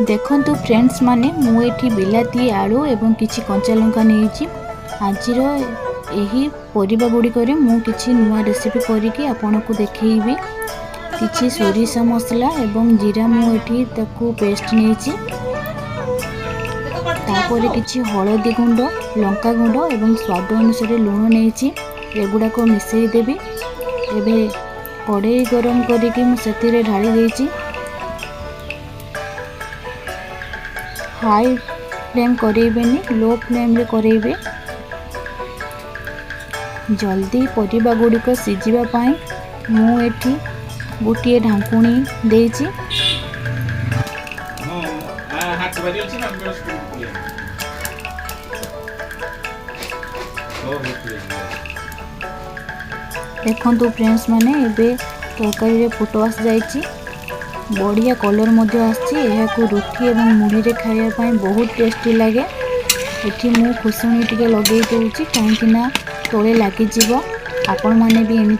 ଦେଖନ୍ତୁ ଫ୍ରେଣ୍ଡସ୍ ମାନେ, ମୁଁ ଏଠି ବିଲାତି, ଆଳୁ ଏବଂ କିଛି କଞ୍ଚା ଲଙ୍କା ନେଇଛି। ଆଜିର ଏହି ପରିବା ଗୁଡ଼ିକରେ ମୁଁ କିଛି ନୂଆ ରେସିପି କରିକି ଆପଣଙ୍କୁ ଦେଖେଇବି। କିଛି ସୋରିଷ ମସଲା ଏବଂ ଜିରା, ମୁଁ ଏଠି ତାକୁ ପେଷ୍ଟ ନେଇଛି। ତାପରେ କିଛି ହଳଦୀ ଗୁଣ୍ଡ, ଲଙ୍କା ଗୁଣ୍ଡ ଏବଂ ସ୍ୱାଦ ଅନୁସାରେ ଲୁଣ ନେଇଛି। ଏଗୁଡ଼ାକ ମିଶାଇ ଦେବି। ଏବେ କଡ଼େଇ ଗରମ କରିକି ମୁଁ ସେଥିରେ ଢାଳି ଦେଇଛି। ହାଇ ଫ୍ଲେମ୍ କରେଇବେନି, ଲୋ ଫ୍ଲେମ୍ରେ କରେଇବେ। ଜଲ୍ଦି ପରିବା ଗୁଡ଼ିକ ସିଝିବା ପାଇଁ ମୁଁ ଏଠି ଗୋଟିଏ ଢାଙ୍କୁଣୀ ଦେଇଛି। ହଁ, ହାଟ ବାରି ଅଛି ନା, ଆମେ ସ୍କୁଲ ପଳେଇବା। ହଉ ହଉ, ଠିକ୍ ଅଛି। ଦେଖନ୍ତୁ ଫ୍ରେଣ୍ଡସ୍ ମାନେ, ଏବେ ତରକାରୀରେ ଫୁଟ ଆସିଯାଇଛି। ବଢ଼ିଆ କଲର୍ ମଧ୍ୟ ଆସିଛି। ଏହାକୁ ରୁଟି ଏବଂ ମୁଢ଼ିରେ ଖାଇବା ପାଇଁ ବହୁତ ଟେଷ୍ଟି ଲାଗେ। ଏଠି ମୁଁ ଖୁସୁଣି ଟିକେ ଲଗେଇ ଦେଉଛି, କାହିଁକି ନା ତଳେ ଲାଗିଯିବ। ଆପଣମାନେ ବି ଏମିତି